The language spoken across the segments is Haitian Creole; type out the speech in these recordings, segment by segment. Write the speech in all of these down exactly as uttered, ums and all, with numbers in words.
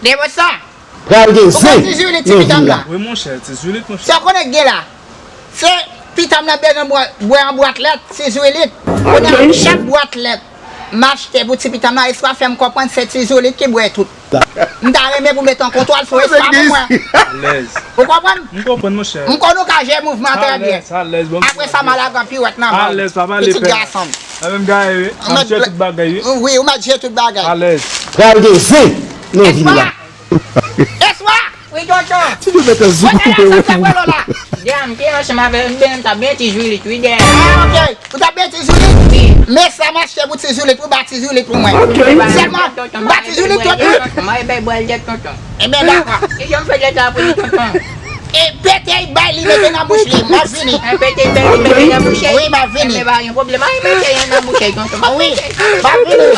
Devan sa, Pral gen ou konn zen ti zwilit nan ti vi pitanm la. La? Wi monchè, ti zwilit monchè. Sa w konnen k gen la? Se pitanm nan bezwen bwè bwè yon bwat lèt, ti zwilit. Konnen chak bwat lèt m achte pou ti pitanm nan, eswa fè m konprann se ti zwilit ki bwè tout. M ta renmen pou met an kontwòl sou eswa pou mwen. Alèz. Ou konprann? M konprann monchè. M konn ou ka jere mouvman trè byen. Alèz, alèz. Bon, Apre sa, m al ak an piwèt nan men Alèz, pa pale pitit pè. Gason m. Nan menm gare wi. M ap jere tout bagay wi. Wi, ou mèt jere tout bagay. Alèz. Pral gen zen nan vi la. Eswa! Eswa! Wi, tonton. Ti nou mete zouk koupe Mwen wè te ansanm pou avè w la. Dèyè m te ansanm avè l, m te ta byen ti zwilit wi dèyè. Ah, ok. Ou ta byen ti zwilit? Men sa m achte pou ti zwilit, ou ba ti zwilit pou mwen. Sèlman, ba ti zwilit tout. Mwen bay bwè l tèt tonton. Ebyen, dakò. Kijan m fè lè sa pou li tonton? E pete y bay li mete nan bouch li. M ap vini. Mwen pete l bay li mete nan bouch li. Wi, m ap vini. Men pa gen pwoblèm. Ay, mete yon nan bouch li tonton. Wi, m ap vini.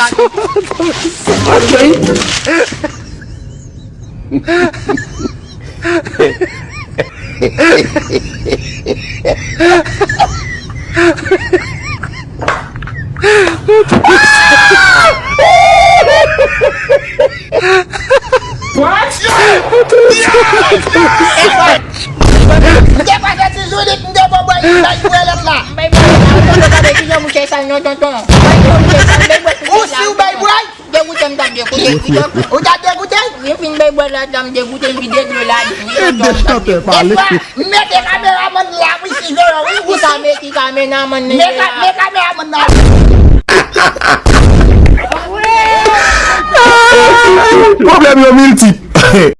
M te pase ti zoulit, m te bo bwè li bay bwè lòt la. Bay bwè tonton, gade kijan bouch li sal non tonton. Bay bwè bouch li sal, bay bwè tonton. Ou si w bay bwè? Degoute m t ap degoute wi tonton. Ou t ap degoute? Li fin bay bwè la, m degoute l vide dlo la wi tonton. Chantè pale. Espa, m mete kameramann la wi, siveye wi. Ou Ki si kame, ki kame nan mann li Mete la. mete kameramann la. Pwoblèm yo miltip.